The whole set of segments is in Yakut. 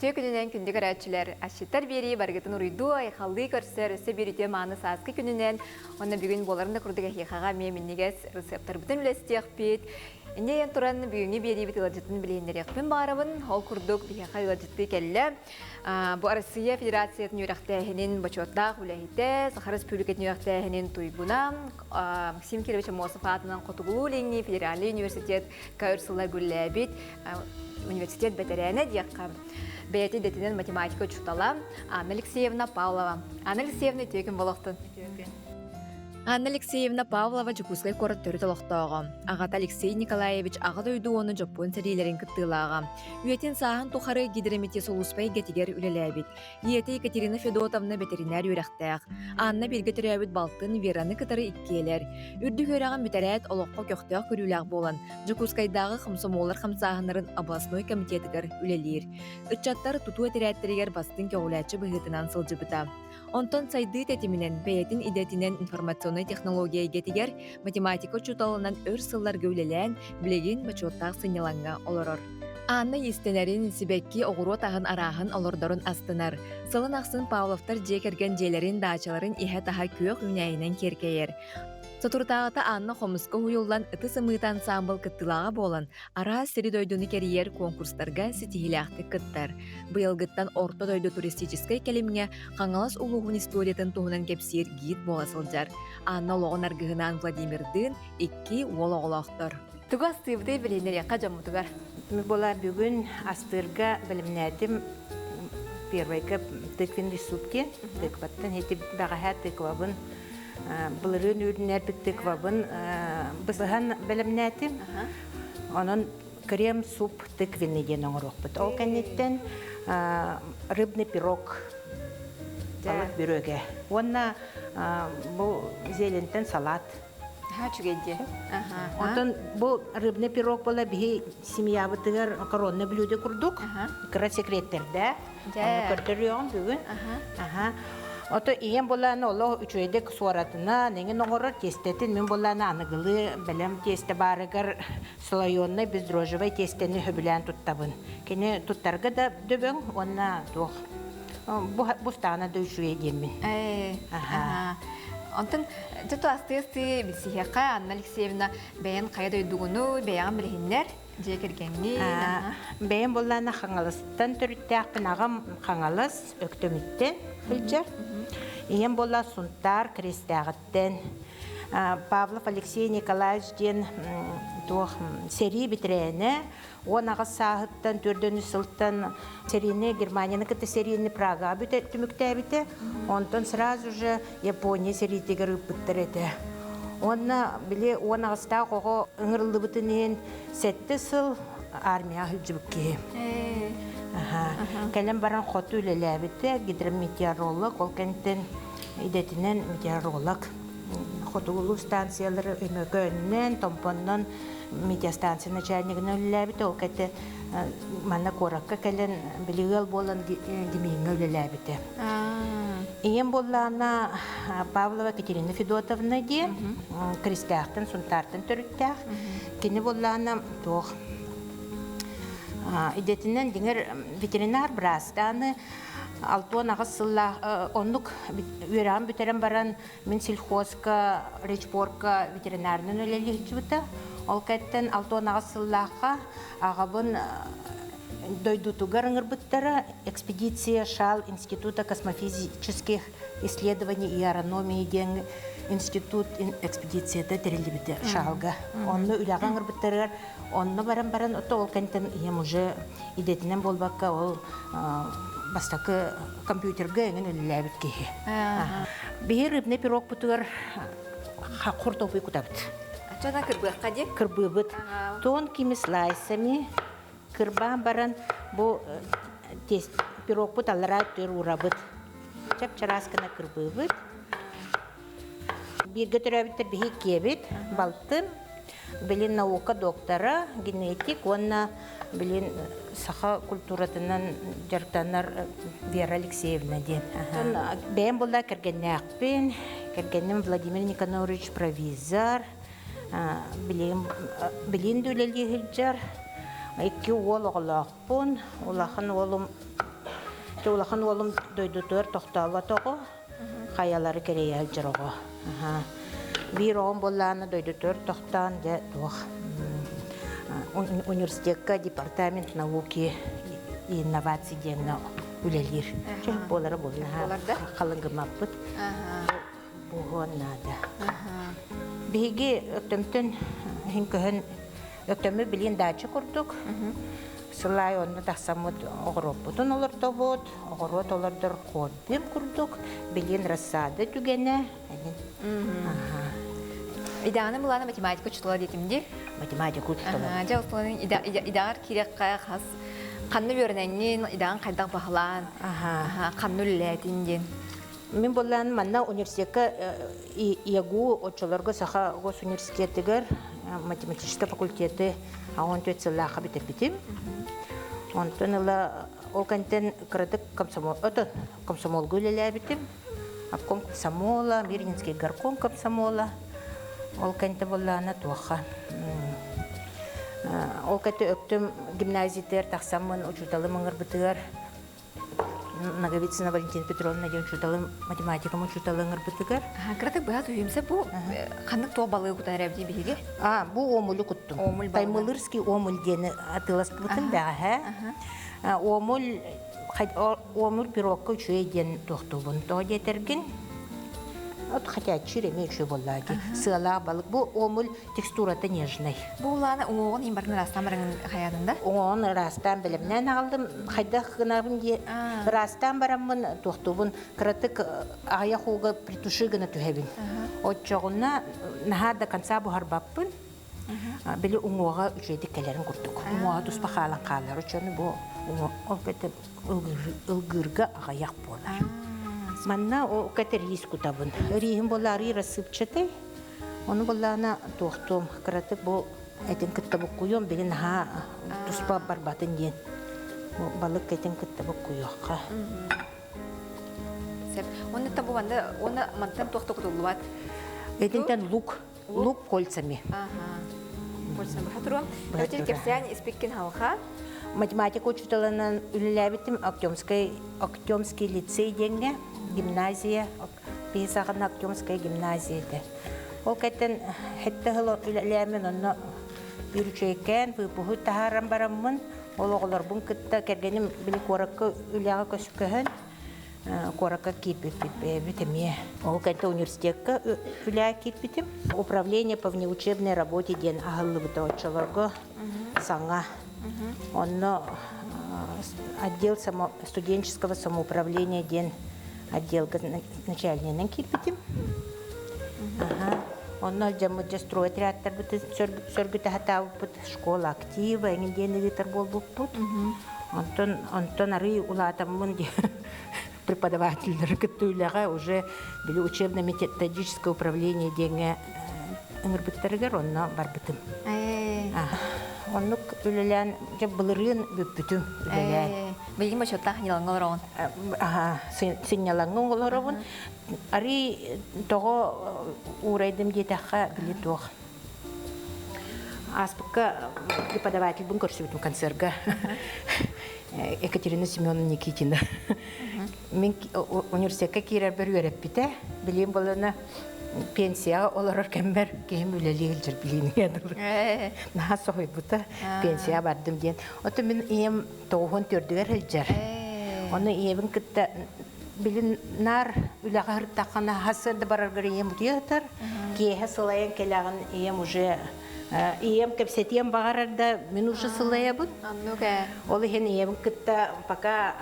Үтүө күнүнэн күндү көрөөччүлэр, асчыттар биэрии барыгытын уруйдуу, айхаллыы көрсөр өссө биир үтүө мааны сааскы күнүнэн уонна бүгүн буоларын да курдук эһиэхэҕэ эмиэ минньигэс рецептарбытын үлэстиэхпит. Инньэ диэн туран бүгүҥҥү биэриибит ыалдьытын билиһиннэриэхпин баҕарабын. Ол курдук биһиэхэ ыалдьыттыы кэллэ. Бу Россия Федерациятын үөрэхтээһинин бочуоттаах үлэһитэ, Саха Республикатын үөрэхтээһинин туйгуна Максим Кирович Аммосов аатынан Хотугулуу-Илиҥҥи федеральнай университетка өр сыллар үлэлээбит университет бэтэрээнэ диэххэ, бэйэтэ идэтинэн математика учуутала Анна Алексеевна Павлова. Анна Алексеевна үтүө күн буолуохтун. Үтүө күн. Анна Алексеевна Павлова Дьокуускай куорат төрүт олохтооҕо. Аҕата Алексей Николаевич Аҕа дойду уонна Дьоппуон сэриилэрин кыттыылааҕа. Үйэтин сааһын тухары гидрометеосулууспа эйгэтигэр үлэлээбит. Ийэтэ Екатерина Федотовна бэтэринээр үөрэхтээх. Анна бииргэ төрөөбүт балтын Вераны кытары иккиэлэр. Үрдүк үөрэҕин бүтэрээт, олоххо көхтөөх көрүүлээх буолан, Дьокуускайдааҕы хомсомуоллар хамсааһыннарын областной комитетыгар үлэлиир. Ыччаттар тутуу этэрээттэригэр бастыҥ көҕүлээччи быһыытынан сылдьыбыта. Онтон сайдыы тэтиминэн бэйэтин идэтинэн информационнай технология эйгэтигэр математика учууталынан өр сылларга үлэлээн, билигин бочуоттаах сынньалаҥҥа олорор. Анна иистэнэрин, сибэкки, оҕуруот аһын арааһын олордорун астынар. Сылын ахсын Павловтар дьиэ кэргэн дьиэлэрин, даачаларын иһэ-таһа күөх үүнээйинэн киэркэйэр. Соторутааҕыта Анна хомуска уһуйуллан ытыс ымыыта ансаамбыл кыттыылааҕа буолан, араас сири-дойдуну кэрийэр куонкурстарга ситиһиилээхтик кыттар. Быйылгыттан Орто дойду туристическай кэлимҥэ Хаҥалас улууһун историятын туһунан кэпсиир гид буола сылдьар. Анна олоҕун аргыһынаан Владимирдыын икки уол оҕолоохтор. Тугу астыыбытый билиһиннэриэххэ дьоммутугар? Була бүгүн астыырга бэлэмнээтим первойга тыквенный суп диэн тыкваттан ити бэҕэһээ тыквабын былырыын үүннэрбит тыквабын быһан бэлэмнээтим. Онон крем-суп тыквенный диэн оҥоруохпут. Ол кэнниттэн рыбный пирог балык бүрүөгэ. Уонна бу зелентэн салат. Аха, үчүгэй дии. Онтон бу рыбный пирог буола биһи семьябытыгар коронный блюдо курдук кыра секреттэрдээх. Ону көрдөрүөҕүм бүгүн. Аха. Ото ийэм булааны олох үчүгэйдик суоратынан эҥин оҥорор тиэстэтин мин булааны аныгылыы бэлэм тиэстэ баарыгар слоенный бездрожжевай тиэстэни сөбүлээн туттабын. Кини туттарга да дөбөҥ уонна туох бустаҕына да үчүгэй диэммин. Аха. Онтон дьэ астыы-астыы билсиһиэххэ Анна Алексеевна бэйэн хайа дойдугуну бэйэҕин билиһиннэр Дьиэ кэргэҥҥин? Бэйэм буоллаана Хаҥаластан төрүттээхпин. Аҕам Хаҥалас Өктөмүттэн сылдьар. Ийэм буолла Сунтаар Киристээҕиттэн. Павлов Алексей Николаевич диэн туох сэрии бэтэрээнэ 18 сааһыттан төрдөнү сылтан сэриини Германияны кытта сэриини Прагаҕа түмүктээбитэ. Онтон сразу же Япония сэриитигэр ыыппыттар этэ. Уонна били 18-таах оҕо ыҥырыллыбытын иһин сэттэ сыл армияҕа сылдьыбыт киһи. Кэлэн баран хоту үлэлээбитэ, гидрометеоролог, ол кэнниттэн идэтинэн метеоролог. Хотугулуу станциялары Өймөкөөнүнэн, Томпоннон метеостанция начальнигынан үлэлээбитэ. Ол кэнниттэн манна куоракка кэлэн били ыал буолан Димиҥҥэ үлэлээбитэ. Ийэм буоллаҕына Павлова Екатерина Федотовна диэн Киристээхтэн, Сунтаартан төрүттээх. Кини буоллаҕына туох идэтинэн дьиҥэр ветеринар быраастааны 68 сыллаах оннук үөрэҕин бүтэрэн баран мин сельхозка, речпорка ветеринарынан үлэлии сылдьыбыта. Ол кэнниттэн 68 сыллаахха аҕабын дойдутугар ыҥырбыттара экспедиция Шал Института космофизических исследований и аэрономии диэн институт экспедицията тэриллибитэ Шалга. Онно үлэҕэ ыҥырбыттарыгар онно баран баран ото ол кэнтэн ийэм уже идэтинэн буолбакка ол бастакы компьютерга эҥин үлэлээбит киһи. Биһи рыбный пирогпутугар хортуопуй кутабыт. Ачана кырбыахха дии? Кырбыыбыт. Тонкими слайсами Кырбаан баран бу пирогпут аллараа өттүгэр уурабыт. Чап-чараас гына кырбыыбыт. Бииргэ төрөөбүттэр биһи иккиэбит, балтым, билин наука доктора, генетик уонна билин саха культуратынан дьарыктанар Вера Алексеевна диэн. Бэйэм буолла кэргэннээхпин, кэргэним Владимир Никанорович провизор, Билигин билигин да үлэлии сылдьар. Икки уол оҕолоохпун. Улахан уолум Улахан уолум дойдутугар тохтообот оҕо, хайалары кэрэйэ сылдьар оҕо. Биир оҕом буоллаҕына дойдутугар тохтоон дьэ туох университекка департамент науки и инноваций диэҥҥэ үлэлиир. Чэ буолара буолла. Халыҥ гыммаппыт. Буһуон наада. Биһиги Өктөмтөн иһин көһөн Өктөмү билин даача курдук сыл аайы онно тахсаммыт оҕуруоппутун олордобут, оҕуруот олордор хоббим курдук, билин рассада түгэнэ. Идэҕинэ былаана математика учуутала диэтим дии. Математика учуутала. Дьэ, ол идэҕэр киирэххэ хас ханна үөрэнэҥҥин, идэҕин хайдах баһылаан, ханна үлэлээтин диэн. Мин буоллаан манна университекка ИАГУ оччолорго Саха госуниверситетыгар математическай факультеты 14 сыллаахха бүтэрбитим. Онтон ыла ол кэнтэн кыратык комсомол, отон комсомолга үлэлээбитим. Обком комсомола, Мирнинский горком комсомола. Ол кэнтэ буоллаана туохха. Ол кэнтэ Өктөм гимназиятыгар тахсаммын учууталым ыҥырбытыгар Ноговицына Валентина Петровна диэн учууталым, математикам учууталы ыҥырбытыгар. Кыратык быһа түһүмсэ бу ханнык туох балыгы кутан эрэбитий биһиги? А, бу омулю куттум. Омуль Таймылырский омуль диэни атыыласпытым бэҕэһээ. Омуль омуль пирогка үчүгэй диэн туохтуубун. Тоҕо диэтэргин, от хотя эмиэ үчүгэй буоллаа дии. Сыалаах балык. Бу омуль текстурата нежный. Бу улаана уҥуоҕун иһин барын ыраастаан бараҥын хайаатын да? Уҥуоҕун ыраастаан бэлэмнээн аҕаллым. Хайдах гынабын дии. Ыраастаан бараммын туохтуубун кыратык аҕыйах ууга притуши гына түһэбин. Оччоҕуна наһаа до конца буһарбаппын. Били уҥуоҕа үчүгэйдик кэлэрин курдук. Уҥуоҕа туспа хаалан хаалар. Оччону бу ол кэтэ ылгыырга аҕыйах буолар. Манна ол кэтэ рис кутабын. Риһин буолаарый рассыпчатый. Ону буоллаҕына туохтуом, кыратык бу этин кытта буккуйуом, били наһаа туспа барбатын диэн. Бу балык этин кытта буккуйуохха. Сөп. Уонна бу манна уонна мантан туох да кутуллубат. Этинтэн лук, лук кольцами. Ага. Кольцами быһа туруом. Өтөр кэпсээн испиккин халха. Математика учууталынан үлэлээбитим Октемский, Октемский лицей диэҥҥэ, гимназия, Биһи саҕана Артемская гимназия этэ. Ол кэнтэн сэттэ сыл үлэлээммин онно биир үчүгэйкээн выпуһу таһааран бараммын, ол оҕолорбун кытта кэргэним били куоракка үлэҕэ көһөн куоракка киирбиппит бэйэбит эмиэ. Ол кэнтэ университекка үлэҕэ киирбитим. Управление по внеучебной работе диэн аһыллыбыта оччолорго саҥа. Онно отдел студенческого самоуправления диэн отделга начальнигынан киирбитим. Онно дьоммут дьэ стройотрядтарбытын сөргүтэ сатаабыппыт, школа актива эҥин диэн ыытар буолбуппут. Онтон онтон арый улаатаммын преподавателлэри кытта үлэҕэ уже били учебно-методическое управление диэҥҥэ ыҥырбыттарыгар онно барбытым. Оннук үлэлээн дьэ былырыын бүппүтүм үлэлээн. Билигин бочуоттаах ньылаҥҥа олороҕун. Аха, сынньалаҥҥа олоробун. Арый тоҕо уурайдым диэтэххэ, били туох. Ааспыкка преподавательбын көрсүбүтүм концерга. Екатерина Семеновна Никитина. Мин университекка киирэрбэр үөрэппитэ. Билиим буолана пенсияҕа олорор кэммэр киһим үлэлии сылдьар билиинигэр дылы. Наһаа соһуйбута. Пенсияҕа бардым диэн. Оттон мин ийэм тоҕуһун төрдүгэр сылдьар. Ону ийэбин кытта билин наар үлэҕэ сырыттаххына сарсыарда бараргар ийэм утуйа сытар. Киэһэ сылайан кэлэҕин ийэм уже ийэм кэпсэтиэн баҕарар да мин уже сылайабын. Оннук ээ. Ол иһин ийэбин кытта пока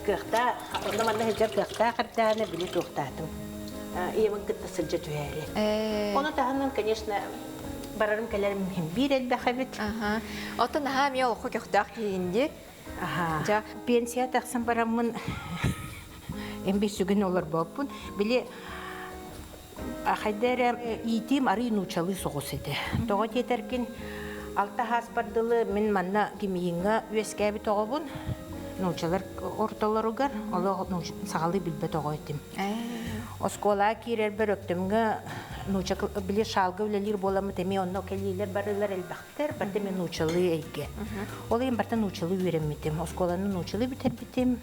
кыахтаах, онно манна сылдьар кыахтаах эрдэҕинэ били туохтаатым. Ийэбин кытта сылдьа түһээри. Ону таһынан, конечно, барарым кэлэрим иһин биир элбэх эбит. Оттон наһаа эмиэ олоххо көхтөөх киһигин дии. Аха. Пенсия тахсан бараммын эмби сүгүн олорбоппун. Били хайда эрэ иитиим арый нуучалыы соҕус этэ. Тоҕо диэтэргин алта сааспар дылы мин манна Гимииҥҥа үөскээбит оҕобун. Нуучалар ортолоругар олох сахалыы билбэт оҕо этим. Оскуолаҕа киирэрбэр Өктөмҥө Нууча били шаалга үлэлиир буоламмыт эмиэ онно кэлиилэр барылар элбэхтэр, барыта эмиэ нуучалыы эйгэ. Ол иһин барыта нуучалыы үөрэммитим. Оскуоланы нуучалыы бүтэрбитим.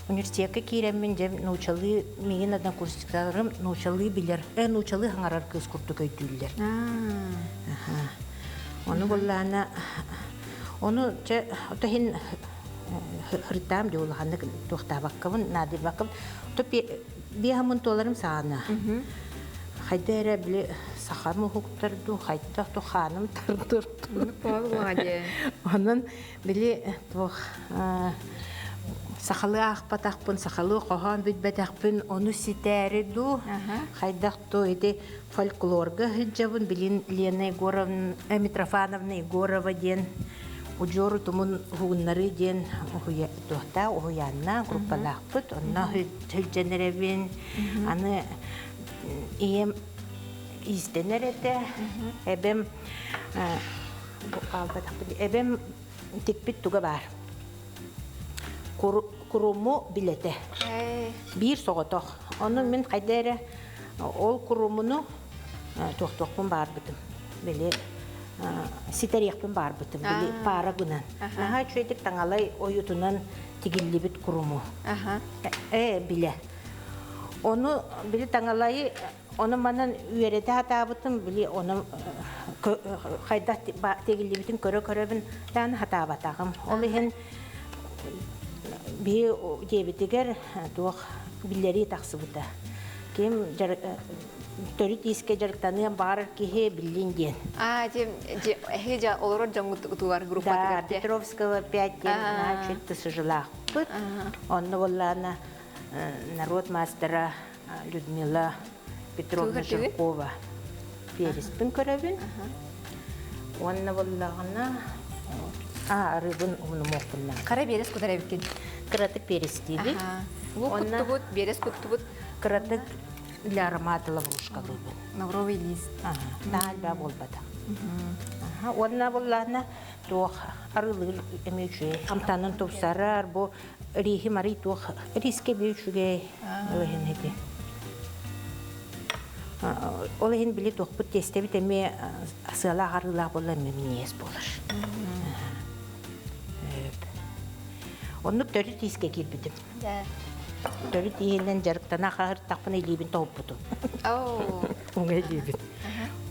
Университекка киирэммин дьэ нуучалыы миигин однокурсниктарым нуучалыы билэр, нуучалыы хаҥарар кыыс курдук өйдүүллэр. Ону буллаана ону чэ ото иһин хырытаам дии улаханнык туохтаабаккабын наадыйбаккабын то биэһаммын туоларым саҕана хайда эрэ били сахам уһуктар дуу хайдах ту хааным тардыр онон били туох сахалыы аахпатахпын сахалыы хоһоон бүтбэтэхпин ону ситээри дуу хайдах ту ити фольклорга сылдьабын билин Лена Егоровна Митрофановна Егорова диэн удьуор утумун уһугуннарыы диэн туохтаах уһуйаанна группалаахпыт онно сылдьан эрэбин аны ийэм иистэнэр этэ эбэм эбэм тикпит туга баар куруму билэтэ биир соҕотох ону мин хайда эрэ ол курумуну туохтуохпун баарбытым били ситэриэхпин баарбытым били паара гынан наһаа үчүгэйдик таҥалай ойутунан тигиллибит куруму э билэ ону били таҥалайы ону манан үөрэтэ сатаабытым били ону хайдах тигиллибитин көрө-көрөбүн даҕаны сатаабатаҕым ол иһин биһи дьиэбитигэр туох биллэрии тахсыбыта ким төрүт иискэ дьарыктаныан баҕарар киһи биллин диэн. А, эһиги дьа олорор дьоҥҥутугар группатыгар Да, Петровского 5 диэн наһаа тысыжылаахпыт. Онно буоллаана народ мастера Людмила Петровна Жиркова переспин көрөбүн. Уонна буоллаҕына а арыыбын умнумуохпун Хара биэрэс кутар эбиккин. Кыратык перестиибит. Лук куттубут, биэрэс куттубут. Кыратык для аромата лаврушкалыыбын. Лавровый лист. Наһаа элбэх буолбата. Уонна буоллаҕына туох арыылыыр эмиэ үчүгэй. Амтанын тупсарар, бу риһи марый туох рискэ эмиэ үчүгэй. Ол иһин ити. Ол иһин били туохпут тиэстэбит эмиэ сыалаах арыылаах буолла эмиэ минньигэс буолар. Оннук төрүт иискэ киирбитим. Төрүт иһинэн дьарыктана хаһыртахпына илиибин тоһуппутум. Уҥа илиибин.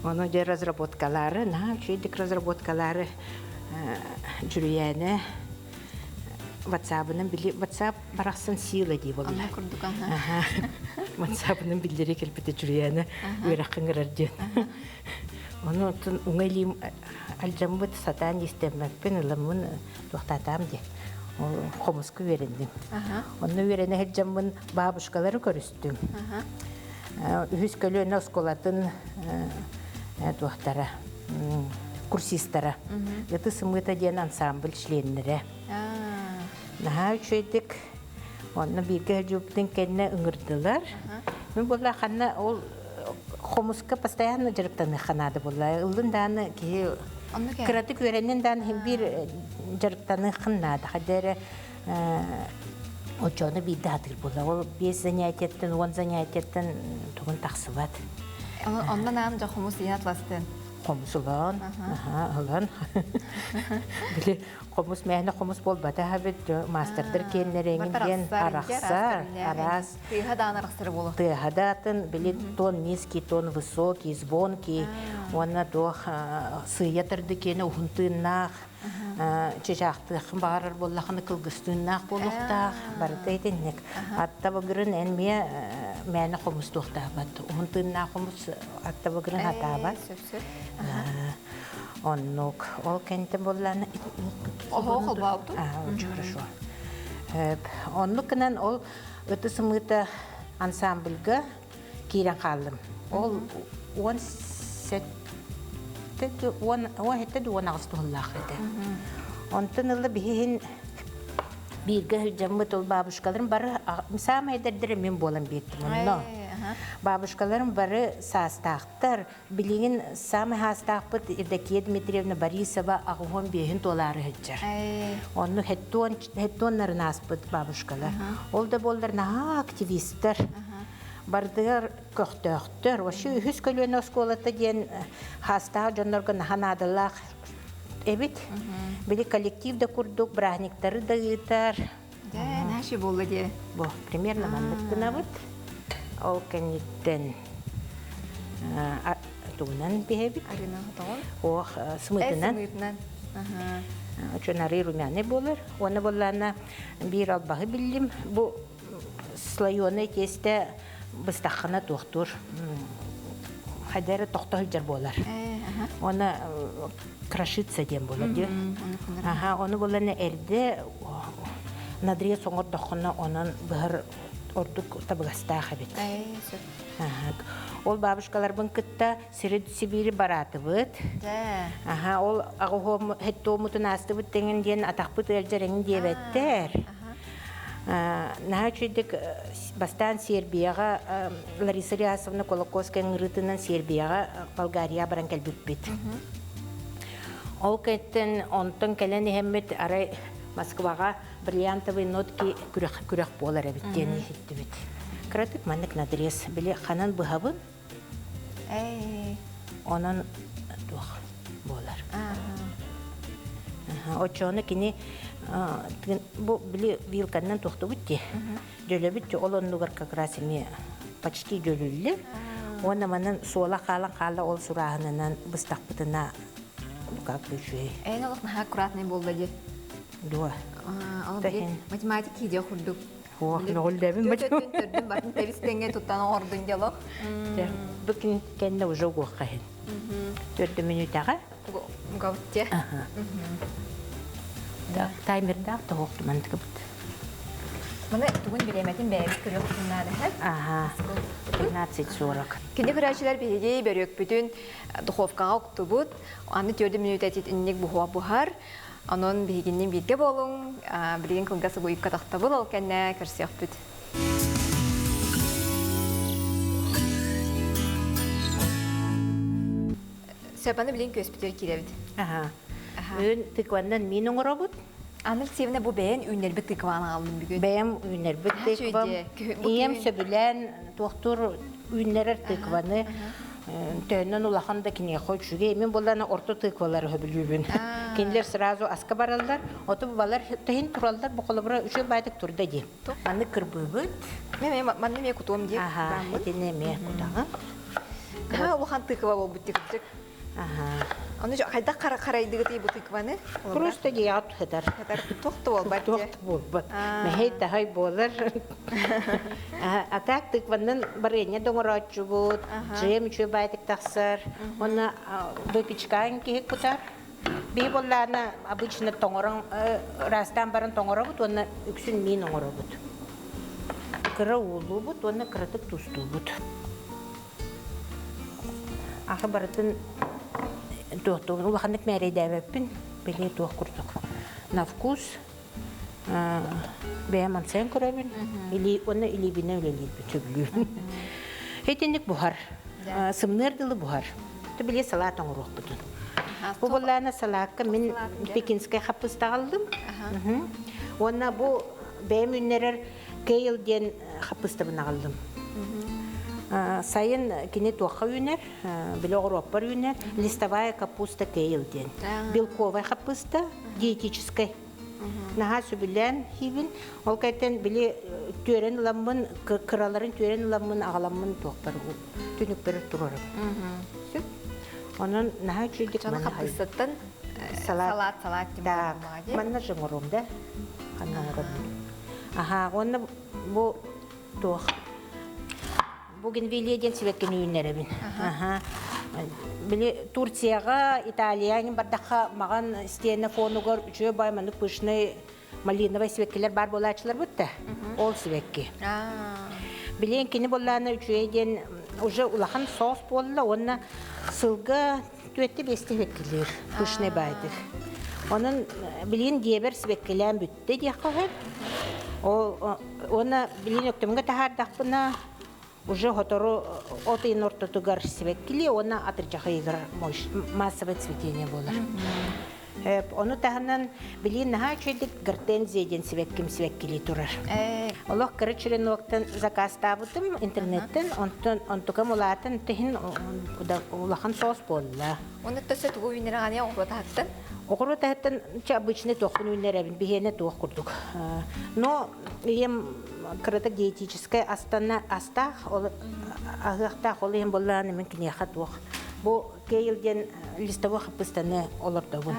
Ону дьэ разработкалары, наһаа үчүгэйдик разработкалары дьүрүйээнэ ватсабынан били ватсап барахсан сила дии буолла. Онно курдук аха. Ватсабынан биллэри кэлбитэ дьүрүйээнэ үөрэххин ырар диэн. Ону оттон уҥа илиим алдьаммыт сатаан истэммэппин ыламмын туохтаатаам диэн ол хомуска үөрэнним. Онно үөрэнэ сылдьаммын бабушкалары көрүстүм. Үһүс көлүөнэ оскуолатын туохтара курсистара. Ыты сымыыта диэн ансамбль членнэрэ. Наһаа үчүгэйдик онно бииргэ сылдьыбыппытын кэннэ ыҥырдылар. Мин буолла ханна ол хомуска постоянно дьарыктаныахха наада буолла. Ыллын дааны киһи кыратык үөрэннин дааны иһин биир дьарыктаныаххын наада. Хайда эрэ оччону биирдэ сатыыр буолла. Ол биэс занятиеттан, 10 занятиеттан тугун тахсыбат. Онно наам дьэ хомус ийэ атластын. Хомус ылан, ылан. Били хомус мээнэ хомус буолбатах эбит маастардар киэннэрэҥин диэн арахсар араас тыаһа даан арахсар буолуо тыаһа даатын били тон низкий тон высокий звонкий уонна туох сыыйа тарды киэнэ уһун тыыннаах чычаахтыаххын баҕарар буоллахына кылгас тыыннаах буолуохтаах барыта итинник атта былырын эн миэ мээнэ хомус туохтаабат уһун тыыннаах хомус атта былырын хатаабат Оннук. Ол кэнтэн буоллаана Оһо холбообутум. Очень хорошо. Оннук гынан ол ыты сымыыта ансамбльга киирэн хааллым. Ол 17 18 туһуллаах этэ. Онтон ыла биһиһин бииргэ сылдьаммыт ол бабушкаларым бары саамай эдэрдэрэ мин буолан биэрдим онно. Бабушкаларым бары саастаахтар, Билигин саамай хаастаахпыт Евдокия Дмитриевна Борисова 85-ин туолаары сылдьар. Онну хеттуоннарын ааспыт бабушкалар. Ол да буоллар наһаа активистар. Бардыгар көхтөөхтөр. Вообще үһүс көлүөнэ оскуолата диэн хаастаах дьоннорго наһаа наадалаах эбит. Били коллектив да курдук бырааһынньыктары да ыытар. Дьэ, наша буолла дии. Бу примерно маннык гынабыт. Ол кэнниттэн тугунан биһэбит? Арина хотоҕун? Ох, сымыытынан. Сымыытынан. Очон арыы румяный буолар. Уонна буоллаана биир албаһы биллим. Бу слоеный тиэстэ быстаххына туохтуур хайда эрэ тохто сылдьар буолар. Уонна крошиться диэн буолар дии. Аха, ону буоллана эрдэ надрез оҥордоххуна онон быһар ордук табыгастаах эбит. Ол бабушкаларбын кытта сири Сибиири бараатыбыт. Аха, ол аҕыһуом хеттуомутун аастыбыт тэҥин диэн атахпыт ыалдьар эҥин диэбэттэр. Наһаа үчүгдүк бастаан Сербияҕа Лариса Риасовна Колокоская ыҥырыытынан Сербияҕа Болгария баран кэлбиппит. Ол кэнниттэн онтон кэлэн иһэммит арай Москваҕа бриллиантовые нотки күрэх күрэх буолар эбит диэн иһиттибит. Кыратык маннык надрез били ханан быһабын Онон туох буолар. Оччоҕуна кини бу били вилканнан туохтубут дии. Дьөлөбүт ол оннугар как раз эмиэ почти дьөлүллэр. Уонна манан суола хаалан хаала ол сурааһынынан быстахпытына как бы үчүгэй. Эн олох наһаа аккуратный буолла дии. Дуо. Ол математик киидиэ курдук. Ох, нөҕүллэбин Төрдүн батын тэбис тэҥҥэ туттан оҥордун дьолох. Бу кэннэ уже угуохха иһин. Төрдү мүнүүтэҕэ. Угабытте. Таймердаах тоһуохтуман тыкыбыт. Маны тугун бириэмэтин бэйэбит көрүөх наада. Аха. 15:40. Кини көрөөччүлэр биһиги бөрүөкпүтүн духовкаҕа уктубут. Аны төрдү мүнүүтэ инник буһуа буһар. Онон биһигиннин бииргэ буолуҥ, билигин кылгас угуйукка тохтобул, ол кэннэ көрсүөхпүт. Сөп, аны билигин күөспүтүгэр киирэбит. Аха. Үүн тыкваннан миин оҥоробут. Анна Алексеевна, бу бэйэн үүннэрбит тыкваны аҕаллым бүгүн. Бэйэм үүннэрбит тыквам. Ийэм сөбүлээн туохтуур үүннэрэр тыкваны Төһөннөн улахан да киниэхэ үчүгэй. Мин буоллаана орто тыквалары сөбүлүүбүн. Кинилэр сразу аска бараллар. Оту балар тэһин тураллар. Бу холобура үчүгэй баайдык турда дии. Маннык кырбыыбыт. Мен манны эмиэ кутуом дии. Аха, итини эмиэ кутаҕын. Аха, улахан тыква буолбут тикчик. Ону хайдах харайдыгытый бу тыкваны? Просто дьиэҕэ сытар. Сытар туох да буолбат. Туох да буолбат. Мэһэй-таһай буолар. А так тыкваннан барыанньа да оҥорооччубут, джем үчүгэй баайтык тахсар. Уонна выпечкаан киһи кутар. Биһи буоллаана обычно тоҥорон ыраастаан баран тоҥоробут уонна үксүн миин оҥоробут. Кыра уулуубут уонна кыратык тустуубут. Аха барытын туохтуун улаханнык мээрэйдээбэппин, били туох курдук. На вкус бэйэм амсайан көрөбүн, или уонна илиибинэн үлэлиирбин сөбүлүүбүн. Итинник буһар. Сымныар дылы буһар. Ты били салат оҥоруохпутун. Бу буоллаана салаакка мин пекинскэй хаппыста аҕаллым. Уонна бу бэйэм үүннэрэр Кейл диэн хаппыыстабын аҕаллым. Сайын кини туохха үүнэр, били оҕуруоппар үүнэр, листовая капуста кейл диэн. Белковая хаппыыста, диетическай. Наһаа сөбүлээн хиибин. Ол кэнниттэн били түөрэн ыламмын, кыраларын түөрэн ыламмын, аҕаламмын туохпар түнүкпэр турарым. Сөп. Онон наһаа үчүгдик Дьону хаппыыстаттан салат салат Так, манна же оҥоруом да? Ханна оҥоробун? Аһаа, уонна бу туох бугенвилия диэн сибэккини үүннэрэбин. Аха. Били Турцияҕа, Италияҕа бардахха маҕан стена фонугар үчүгэй бай маннык пышный малиновай сибэккилэр баар буолааччылар бутта. Ол сибэкки. Билиэн кини буоллаана үчүгэй диэн уже улахан соус буолла уонна сылга түөттэ биэстэ сибэккилиир пышный баайдык. Онон билигин диэбэр сибэккилээн бүттэ диэххэ сөп. Ол уонна билигин өктөмҥө таһаардахпына уже сотору от ыйын ортотугар сибэккилиэ уонна атырдьах ыйыгар массовое цветение буолар. Ону таһынан билигин наһаа үчүгэйдик гортензия диэн сибэкким сибэккилии турар. Олох кыра череноктан заказтаабытым интернеттен, онтон онтукам улаатан тиһин улахан соус буолла. Оны төсө тугу үүннэрэҕиний оҕуруот аһыттан? Оҕуруот аһыттан чэ обычный туохпун үүннэрэбин, биһиэнэ туох курдук. Но ийэм кырата диетическай астана астаах, ол аһыахтаах, ол иһин буоллаҕына мин киниэхэ туох. Бу кейл диэн листовой хаппыстаны олордобун.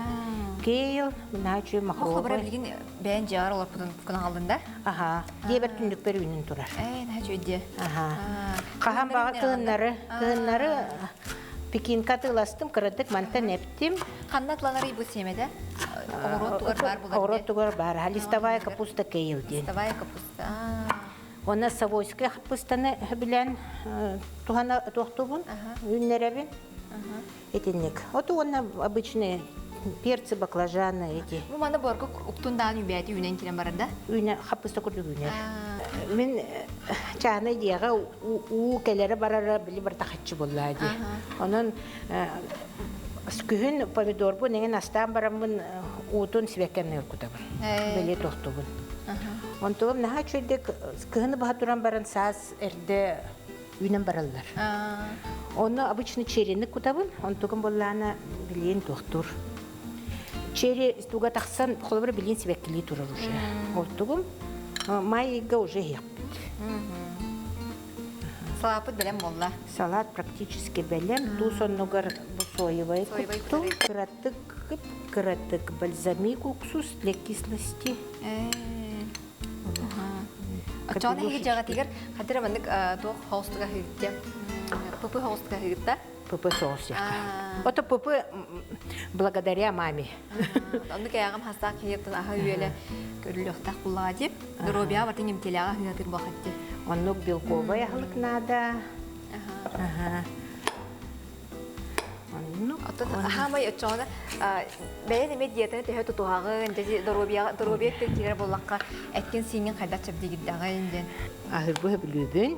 Кейл, наһаа үчүгэй Мохлобура махровый. билигин бэйэн дьиэҕэр олорпутун кунаҕаллын да? Аха, диэбэр түннүкпэр үүнэн турар. Ээ, наһаа үчүгэй дии. Аха. Хаһан Кыһыннары баҕа үүннэрэҕин да? кыһыннары, кыһыннары пекинка атыыластым, кыратык мантан эптим. Ханна атланарый бу сиэмэтэ? Оҕуруот тугар баар булар Оҕуруот тугар баар. Листовая капуста кейл диэн. Листовая капуста. Уонна Савойскай хаппыстаны билэн туһана туохтуубун, үүннэрэбин. Итинник. Вот уонна обычные перцы, баклажаны эти. Бу маны борго уктун даан үүбээти үүнэн кирэн барар да? Үүнэ хаппыста курдук үүнэр. Мин чааһынай дьиэҕэ уу кэлэрэ барара били барыта хаччы буоллаа дии. Онон күһүн помидорбун эҥин астаан бараммын уутун сибэккэмнэ кутабын. Били тохтубун. Онтугум наһаа үчүгэйдик кыһыны быһа туран баран саас эрдэ үүнэн бараллар. Онно обычно черини кутабын, онтугум буоллаана билиэн туохтуур. Черри туга тахсан, холобура билиэн сибэккилии турар уже. Онтугум май ыйга уже иһиэхпит. Салааппыт бэлэм буолла. Салат практически бэлэм. Туус оннугар бу соевай куттум. Кыратык, кыратык бальзамик уксус для кислости. Оччоҕуна эһиги дьиэҕитигэр хатыр маннык туох хоустуга ыһыытта? ПП хоустуга ыһыытта? ПП соус Ото ПП благодаря маме. Оннук ээҕим хастаах киһиэттэн аһа үөлэ көрүлүөхтээх буллаҕа дип. Доруобуйаҕа бартын эмтиэлээҕэ ыһыатыр буолхатти. Оннук белковай аһылык наада. Оннук. Оттон хаамай оччоҕуна бэйэн эмиэ диетаны төһө тутуһаҕын, доруобуйаҕа доруобуйа өттүн киирэр буоллахха, эккин-сииҥҥин хайдах чэбдигирдэҕин диэн. Аһыырбы сөбүлүүбүн.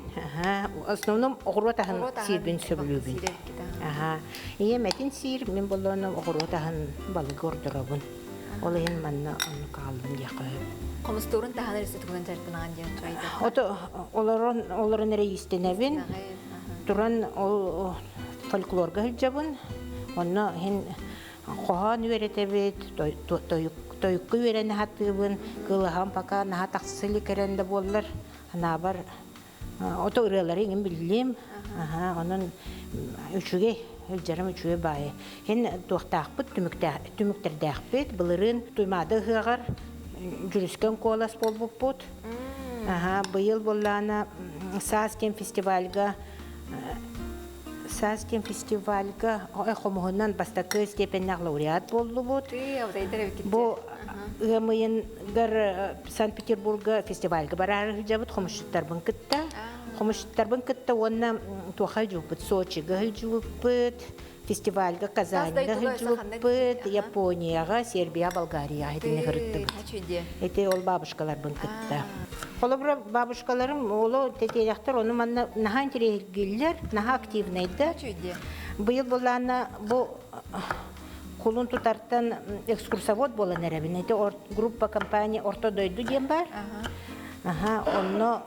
Основном оҕуруот аһын сиирбин сөбүлүүбүн. Ийэм этин сиир, мин боллоону оҕуруот аһын балыгы ордоробун. Ол иһин манна оннук хааллым диэххэ сөп. Хомустуурун таһынан өссө тугунан дьарыктанаҕын диэн чугайда. Ото олорон олорон эрэ иистэнэбин. Туран ол фольклорга сылдьабын. Онно иһин хоһоон үөрэтэбит, тойукка үөрэнэ сатыыбын, кылаһам пока наһаа тахса илик эрэн да буоллар, анаабар ото ырыалары иҥин биллим. Аха, онон үчүгэй, сылдьарым үчүгэй баайы. Һин туохтаахпыт, түмүктэрдээхпит, былырыын Туймаада ыһыаҕар дьүрүскэн куолас буолбуппут. Аха, быйыл буоллаана саас диэн фестивальга Саас диэн фестивальга хомуһунан бастакы степеннээх лауреат буоллубут. Бу ыам ыйыгар Санкт-Петербурга фестивальга бараары сылдьабыт хомусчуттарбын кытта. Хомусчуттарбын кытта уонна туоха сылдьыбыппыт, Сочига сылдьыбыппыт, фестивальга Казаньга сылдьыбыппыт, Японияҕа, Сербия, Болгарияҕа итинник ырыттыбыт. Ити ол бабушкаларбын кытта. Холобура, бабушкаларым оло тэтиэнэхтэр ону манна наһаа интириэһиргииллэр, наһаа активнайдар. Быйыл былаана бу кулун тутартан экскурсовод буолан эрэбин. Ити группа компания Орто дойду диэн бар. Аха, онно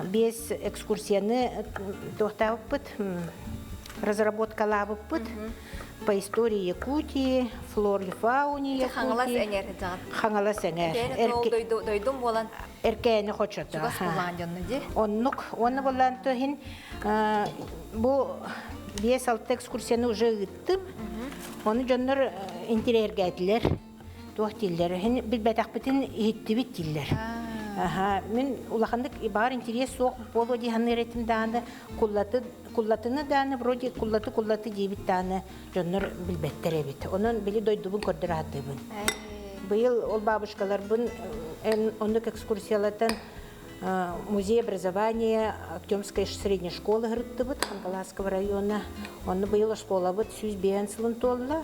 биэс экскурсияны туохтаабыппыт, разработкалаабыппыт. По истории Якутии, флоре фауне Якутии. Хаҥалас эҥэр Хаҥалас эҥэр. Дойдум буолан Эркээни хочото. Чугас булаан дьонно дии. Оннук. Уонна булаан иһин бу 5-6 экскурсияны уже ыыттым. Ону дьоннор интириэһиргээтилэр. Туох дииллэр? Иһин билбэтэхпитин иһиттибит дииллэр. Аха, мин улаханнык баар интерес суох буолуо дии саныыр этим даҕаны куллаты куллатыны дааны вроде куллаты куллаты диэбит дааны дьоннор билбэттэр эбит. Онон били дойдубун көрдөрө сатыыбын. Быйыл ол бабушкаларбын оннук экскурсиялатан музей образования Артемской средней школы ырыттыбыт Хангаласского района. Онно быйыл оскуолабыт 105 сылын туолла.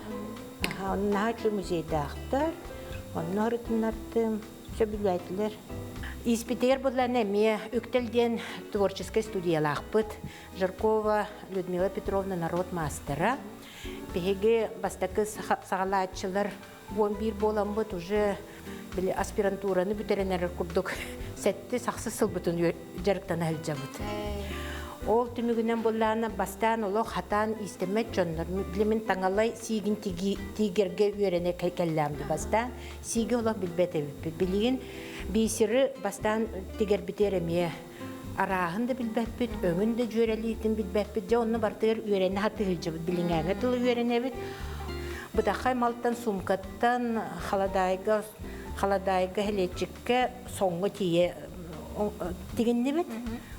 Онно наһаа үчүгэй музейдаахтар. Онно ырытыннардым. Сөбүлээтилэр. Испитигэр буллан эмиэ Үктэл диэн творческай студиялаахпыт. Жаркова Людмила Петровна народ маастара. Биһиги бастакы саҕалааччылар 11 буоламмыт уже били аспирантураны бүтэрэн эрэр курдук сэттис ахсыс сылбытын дьарыктана сылдьабыт. Ол түмүгүнэн буоллаана бастаан олох хатаан иистэммэт дьоннор билимин таҥалай сиигин тигэргэ үөрэнэ кэллээмди бастаан сииги олох билбэт эбиппит. Билигин бисеры бастаан тигэрбитигэр эмиэ арааһын да билбэппит, өҥүн да дьүөрэлиитин билбэппит. Дьэ онно барытыгар үөрэнэ сатыы сылдьабыт. Билиҥээҥи тылы үөрэнэбит. Бытахай малтан, суумкаттан, халадаайга, халадаайга, хилиэччиккэ соҥҥо тиийэ тигиннибит.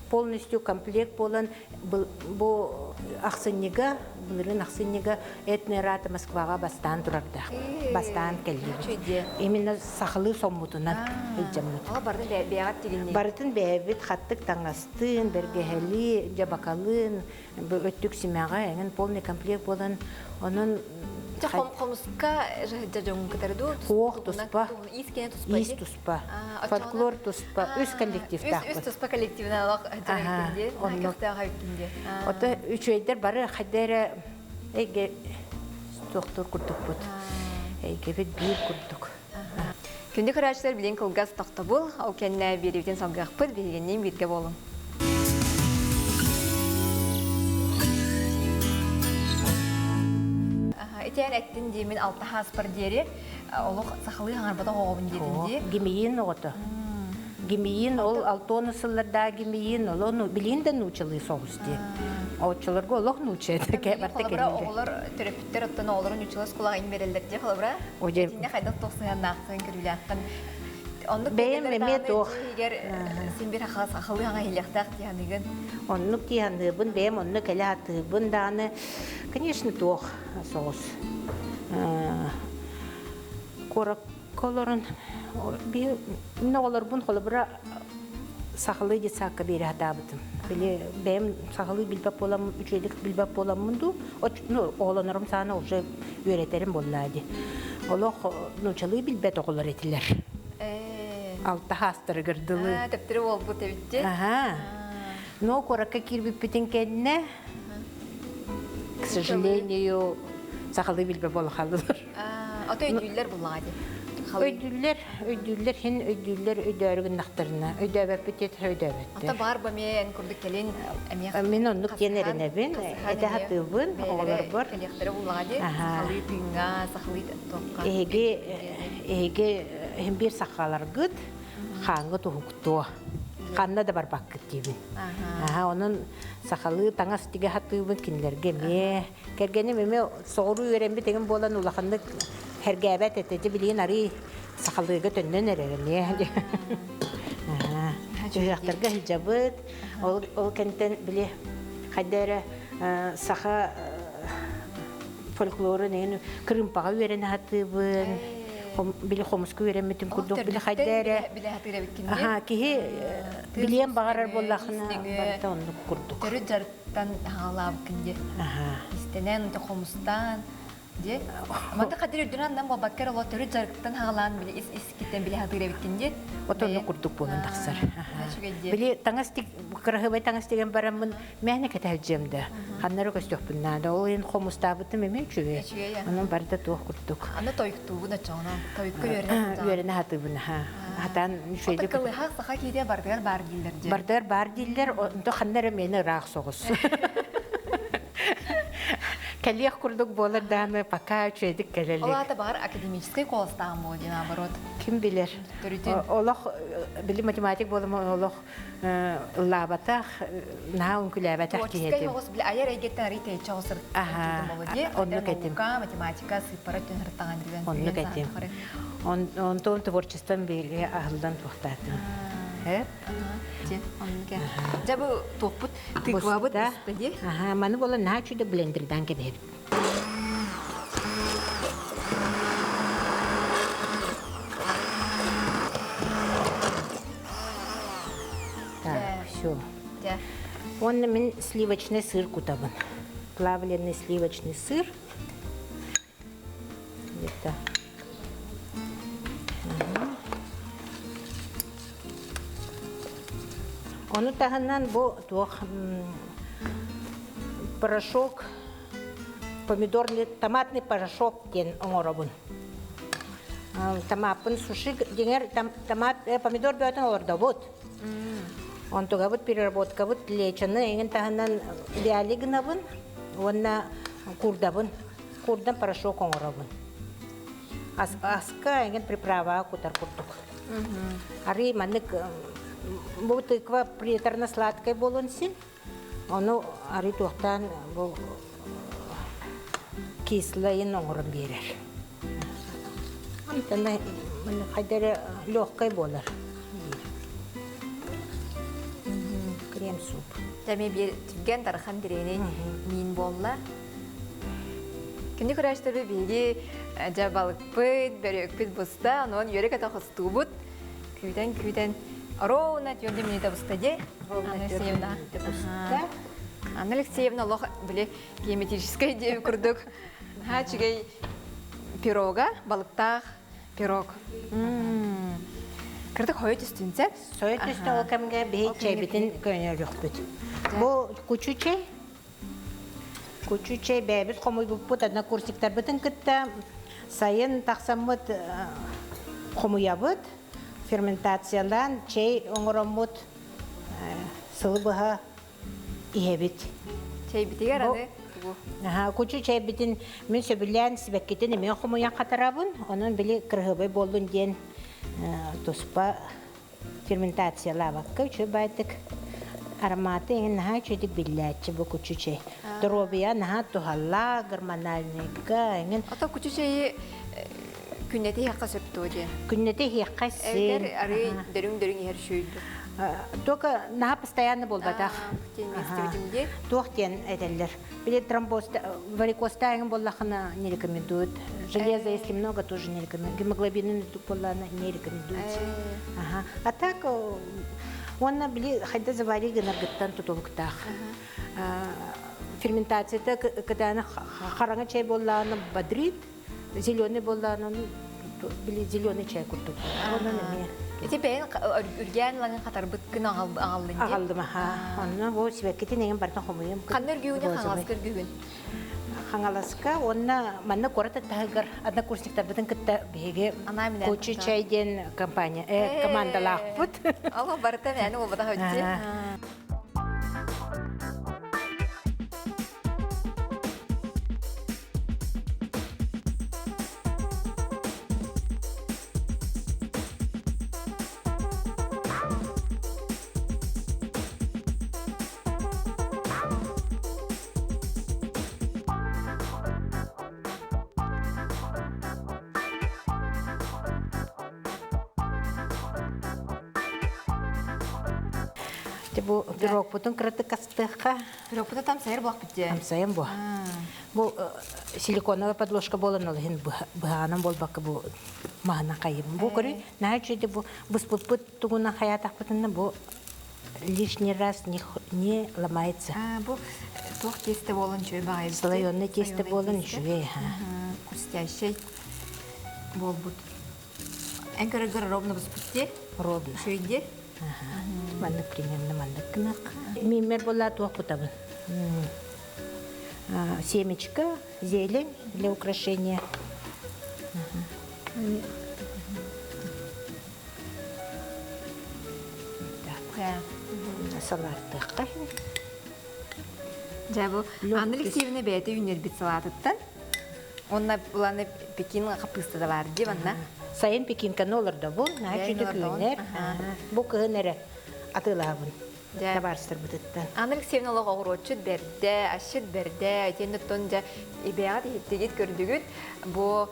Полностью комплект буолан бу ахсынньыга, былырыын ахсынньыга этнората Москваҕа бастаан турардаах. Бастаан кэллибит. Именно сахалыы соммутунан илдьэммит. Барытын бэйэҕит тигиннигит? Барытын бэйэбит хаттык таҥастыын, бэргэһэлии, дьабакалыын, өттүк симэҕэ эҥин полный комплект буолан, онон Хомуска дьоҥун кытары дуу? Суох туспа. Иис кэнэ туспа Иис туспа. Фольклор туспа. Үс коллективтаахпыт. Үс туспа коллективынан олох дьарыктын дии. Көхтөөх эбиккин дии. Ото үчүгэйдэр бары хайда эрэ эйгэ туохтуур курдукпут. Эйгэбит биир курдук. Күндү көрөөччүлэр билин кылгас тохтобул, ол кэннэ биэриибитин салгыахпыт, биһигинниин бииргэ буолуҥ. Итиэн эттин дии мин алта хааспар диэри олох сахалыы хаҥарбатах оҕобун диэтин дии. Гимиин оҕото. Гимиин ол алтуону сыллардаах гимиин ол ону билигин да нуучалыы соҕус дии. Оччолорго олох нууча этэ барта Холобура оҕолор төрөппүттэр оттон оҕолорун нуучалыы оскуолаҕа иҥ берэллэр дии холобура. Итиннэ хайдах туох сыһыаннааххын көрүүлээххин оннук Бэйэм эмиэ туох иһигэр син бир сахалыы хаҥа иһиллиэхтээх дии саныыгын. Оннук дии саныыбын, бэйэм онно кэлэ сатыыбын даҕаны, конечно, туох соҕус. Куоракка олорон мин оҕолорбун холобура сахалыы детсадка биэрэ сатаабытым. Били бэйэм сахалыы билбэт буолам, үчүгэйдик билбэт буоламмын дуу, ну, оҕолонорум саҕана уже үөрэтэрим буоллаа дии. Олох нуучалыы билбэт оҕолор этилэр. Алта хаастарыгар дылы. Төптөрү буолбут эбит Аха. Но куоракка киирбиппитин кэннэ, к сожалению, сахалыы билбэт буола хааллылар. Ото өйдүүллэр буллаҕа дии. Өйдүүллэр, өйдүүллэр, хин өйдүүллэр өйдөөрү гыннахтарына. Өйдөөбөппүт диэтэр өйдөөбөттөр. Ото баар ба эмиэ эн курдук кэлин эмиэ Мин оннук диэн эрэнэбин, этэ сатыыбын оҕолорбор. Кэлиэхтэрэ буллаҕа дии. Сахалыы тыыҥҥа, сахалыы туохха. Эһиги, эһиги иһин биир сахаларгыт, хааҥҥыт уһуктуо. Ханна да барбаккыт диибин. Аха, онон сахалыы таҥас тигэ сатыыбын кинилэргэ эмиэ. Кэргэним эмиэ соҕуруу үөрэммит эҥин буолан улаханнык сэргээбэт этэ. Дьэ билигин арыый сахалыыга төннөн эрэр эмиэ. Ыһыахтарга сылдьабыт. Ол, ол кэнтэн били хайда эрэ саха фольклорун эҥин кырыымпаҕа үөрэнэ сатыыбын. Били хомуска үөрэммитим курдук били хайда эрэ аха киһи билиэн баҕарар буоллахына барыта оннук курдук. Төрүт дьарыктан хаалаабыккын дии. Истэнэн, хомустаан дии. Манта хадыр үрдүнэн аннан буолбакка оло төрүт дьарыктан хаалаан били ис искиттэн били хатыыр эбиккин дии. Отонну курдук буолан тахсар. Били таҥас тик кыраһыбай таҥас тигэн бараммын мээнэ кэтэһэлдьиэм да. Ханнары көстүөхпүн наада. Ол иһин хомустаабытым эмиэ үчүгэй. Онон барыта туох курдук. Аны тойуктуубун оччоҕуна. Тойукка үөрэнэ Үөрэнэ хатыыбын хатаан үчүгэйдик. Кылыһах саха киирэ бардыгар баар дииллэр дии. Бардыгар баар дииллэр, онто ханна эрэ миэнэ ыраах соҕус. Кэлиэх курдук буолар даҕаны пока үчүгэйдик кэлэ илик. Ол аата баҕар академическай куоластааҕым буолуо диэн наоборот. Ким билэр. Төрүтүн. Олох били математик буолам олох ыллаабатах, наһаа үҥкүлээбэтэх киһи этим. Творческай били айар эйгэттэн арый тэйиччи оҕус Оннук этим. математика, сыыппара өттүн ыртаҕан билэн. Оннук этим. Онтон творчеством били аһыллан туохтаатым. Хэп. Дьэ бу туохпут тыквабыт дии. Аха, маны буолан наһаа үчүгэй блендердаан кэбиһэбит. Так, все. Уонна мин сливочный сыр кутабын. Плавленый сливочный сыр. Где-то. Ону таһынан бу туох порошок. Помидорный, томатный порошок диэн оҥоробун. Томаппын суши дьиҥэр томат, помидор бөҕөтүн олордобут. Онтугабыт переработкабыт лечаны эҥин таһынан вяли гынабын уонна куурдабын. Куурдан порошок оҥоробун. Аска эҥин приправаҕа кутар курдук. Арыы маннык бу тыква приторно-сладкай буолуон син. Ону арыы туохтаан бу кислайын оҥорон биэрэр. Амтана хайда эрэ легкай буолар. Крем-суп. Дьэ биир түргэн тархан бириэни миин буолла. Күндү көрөөччүлэрбит биһиги дьэ балыкпыт, бөрүөкпүт буста, онон үөрэ-көтө хостуубут. Күүтэн-күүтэн ровно түөрт минута буста дии. Ровно 4 минута буста. Анна Алексеевна олох били геометрическай диэби курдук наһаа үчүгэй пирога, балыктаах пирог. Кырдык хойут үстүн сеп. Сойут үстүн ол кэмгэ биһи чэйбитин көнөрүөхпүт. Бу кучу чэй Кучу чэй бэйэбит хомуйбуппут однокурсниктарбытын кытта сайын тахсаммыт хомуйабыт, ферментациялаан чэй оҥороммут сылы быһа иһэбит. Чэйбитигэр аны тугу? Кучу чэйбитин мин сөбүлээн сибэккитин эмиэ хомуйан хатарабын. Онон били кырыһыбай буоллун диэн туспа Ферментациялаабакка үчүгэй баайдык ароматы эҥин наһаа үчүгэйдик биллээччи бу кучу чэй. Доруобуйа наһаа туһалаах, гормональныйга эҥин. Ото кучу чэйи күннэтэ иһиэххэ сөп дуо диэн? Күннэтэ иһиэххэ син. Эбэтэр арыы дөрүҥ-дөрүҥ иһэр үчүгэй дуо? Только наһаа постоянно буолбатах. Туох диэн этэллэр. Били тромбоз, варикозтааһын буоллахына не рекомендуют. Железо, если много, тоже не рекомендуют. Гемоглобинын үрдүк буоллаҕына не рекомендуется. Ага. А так, уонна били хайда завари гынаргыттан тутулуктаах. Ферментацията кытаана хараҥа чай буоллаҕына бодрит, зеленый буоллаҕына били зеленый чай курдук. Онон эмиэ. Ити бэйэн үргээн ылаҥын хатарбыткын аҕаллын дии. Аҕаллым аха. Онно бу сибэккитин эҥин барытын хомуйуом. Ханна үргүүгүнүй Хаҥаласка үргүүгүн? Хаҥаласка уонна манна куорат таһыгар однокурсниктарбытын кытта биһиги Кучу чай диэн компания командалаахпыт. Алло барыта мээнэ буолбатах өттү. Бу пирогпутун кыратык астыахха. Пирогпуту там сайыр буолбут дии. Амсайын бу. Бу силиконовая подложка буолан ол иһин быһаҕынан буолбакка бу маһынан хайыбын. Бу көрүй, наһаа үчүгэй бу быспыппыт тугунан хайаатахпытына бу лишний раз не, не ломается. Бу туох тиэстэ буолан үчүгэй баҕайы. Слоеный тиэстэ буолан үчүгэй. Хрустящий буолбут. Эн көрөргөр ровно буспут дии? Ровно. Үчүгэй дии? Маннык примерно маннык гынах. Мииммэр буолла туох кутабын? Семечка, зелень для украшения. Так. Салааттыахха. Дьэ бу Анна Алексеевна бэйэтэ үүннэрбит салаатыттан Онна буланы Пекин хаппыыста да бар дии манна. Сайын пекинканы олордобун, наһаа үчүгэй үүнэр. Бу кыһын эрэ атыылаабын табаарыстарбытыттан. Анна Алексеевна олох оҕуруотчут бэрдэ, асчыт бэрдэ, итиэннэ оттон дьэ ибээҕит иһиттигит, көрдүгүт. Бу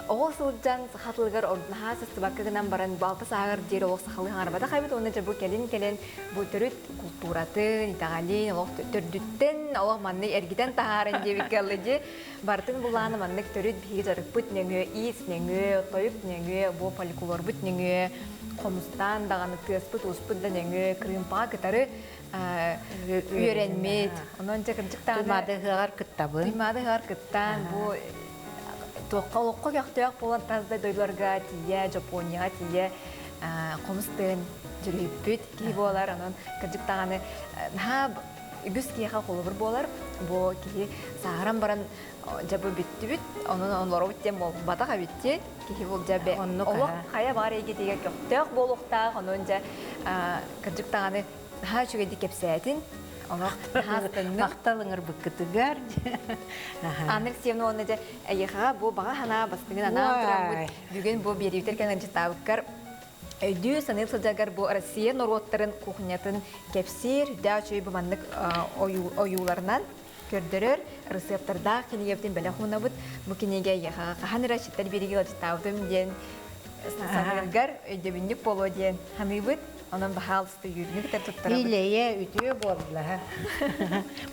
оҕо сылдьан саха тылыгар наһаа сыстыбакка гынан баран балта сааһыгар диэри олох сахалыы хаҥарбатах эбит уонна дьэ бу кэлин кэлэн бу төрүт култууратын, итэҕэлин олох төрдүттэн олох маннык эргитэн таһааран диэбиккэ ылла дии. Барытын булааны маннык төрүт биһиги дьарыкпыт нөҥүө, иис нөҥүө, тойук нөҥүө, бу фольклорбут нөҥүө, хомустаан даҕаны тыаспыт-ууспут да нөҥүө кырыымпаҕа кытары үөрэммит. Онон дьэ кырдьык даҕаны Туймаада ыһыаҕар кыттабын. Туймаада ыһыаҕар кыттаан бу туохха олоххо көхтөөх буолан тас да дойдуларга тиийэ, Дьоппуонньаҕа тиийэ хомус тыын дьүрүһүппүт киһи буолар. Онон кырдьык даҕаны наһаа үгүс киһиэхэ холобур буолар. Бу киһи сааһыран баран дьэ бу бүттүбүт, онон онлоробут диэн буолбатах эбит диэн киһи бұл дьэ олох хайа баар эйгэтигэр көхтөөх буолуохтаах, онон дьэ кырдьык даҕаны наһаа үчүгэйдик кэпсээтин, олох наһаа астынным. Махтал ыҥырбыккытыгар. Анна Алексеевна уонна дьэ эйиэхэҕэ бу баҕа санаа бастыҥын анаан тураммыт бүгүн бу биэриибитэр кэлэн ыалдьыттаабыккар өйдүү саныы сылдьаргар бу Россия норуоттарын кухнятын кэпсиир, үрдээх үчүгэй бу маннык ойууларынан көрдөрөр ырысыаптардаах кинигэбитин бэлэх уунабыт. Бу кинигэ эйиэхэҕэ хаһан эрэ читтэр биэриигэ ыалдьыттаабытым диэн саныыргар өйдөбүнньүк буолуо диэн саныыбыт. Онон баһаалыста үөрүүнү кытары туттарабыт. Илэйэ үтүө буолла.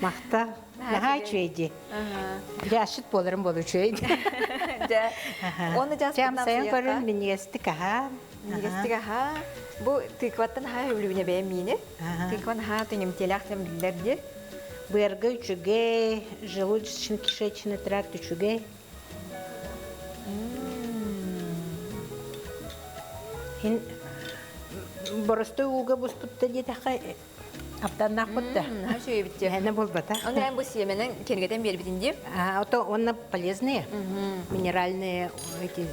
Махтал. Наһаа үчүгэй дии. Дьэ, асчыт буоларым буолуо үчүгэй. Дьэ, уонна дьэ, сайын көрөн минньигэстик аһаа. Минньигэстик аһаа. Бу тыкваттан аһаа өлүүнэ бэйэм миини. Тыква наһаа түҥүмтиэлээх диэн биллэр дии. Быарга үчүгэй, желудочно-кишечный тракт үчүгэй. Ин боростой ууга буспутта диэтэххэ аптаннаахпыт да. Үчүгэй эбит. Эһэнэ буолбата. Оны эн бу сиэмэнэн киэргэтэн биэрбитин дии. А то онно полезные минеральные эти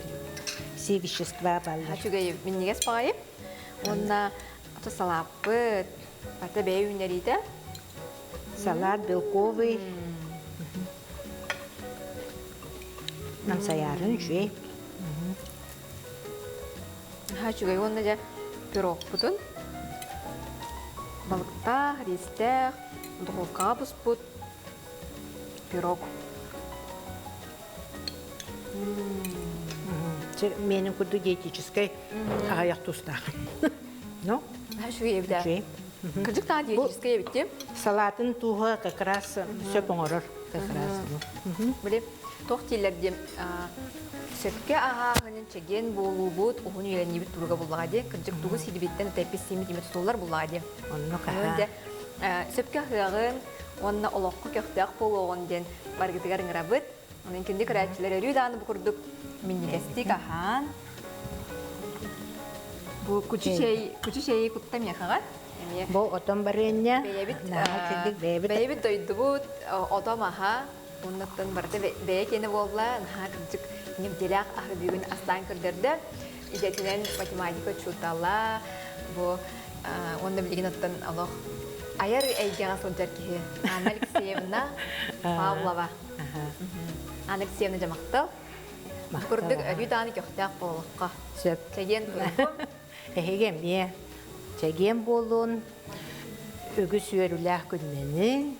все вещества баллар. Үчүгэй минньигэс баҕайы. Уонна ото салааппыт, ата бэйэ үүннэриитэ. Салат белковый. Намсайаарын үчүгэй. Наһаа үчүгэй уонна дьэ пирогпутун балыктаах, ристээх, духовкаҕа буспут пирог. Менин курдук диетическай аҕыйах тустаах. Ну, Үчүгэй эбит. Үчүгэй. Кырдьык таҕа диетическай эбит дии. Салатын тууһа как раз сөп оҥорор. Как раз. Били туох дииллэр диэн сөпкө аһааһынын чэгиэн буолуубут уһун үйэлэниибит туруга буллаҕа дии. Кырдьык тугу сиирбиттэн тэппит сиимит имэ тутуллар буллаҕа дии. Оннук аһаа. Сөпкө аһыаҕын уонна олоххо көхтөөх буолуоҕун диэн баргытыгар ыҥырабыт. Онон күндү көрөөччүлэр өрүү даҕаны бу курдук минньигэстик аһаан бу кучу чэй кучу чэйи кутта миэхэҕэ эмиэ Бу отон барыанньа бэйэбит бэйэбит бэйэбит дойдубут отом аһа оннуттан барыта бэйэ киэнэ буолла наһаа кырдьык ньимтилээх аһы бүгүн астаан көрдөрдө идэтинэн математика учуутала бу уонна билигин оттон олох айар эйгэҕэ сылдьар киһи Анна Алексеевна Павлова Анна Алексеевна дьэ махтал. Курдук өрүү даҕаны көхтөөх буолуохха. Сөп. Чэгиэн туругу. Эһиги эмиэ чэгиэн буолун, үгүс үөрүүлээх күннэнин,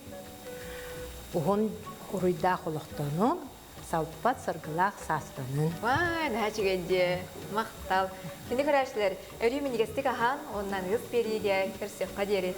уһун уруйдаах олохтонун, салпат саргылаах саастанын. Вай, наһаа үчүгэй дии. Махтал. Кини көрөөччүлэр, өрүү минньигэстик аһаан, уонна аныгыс биэриигэ көрсүөххэ диэри.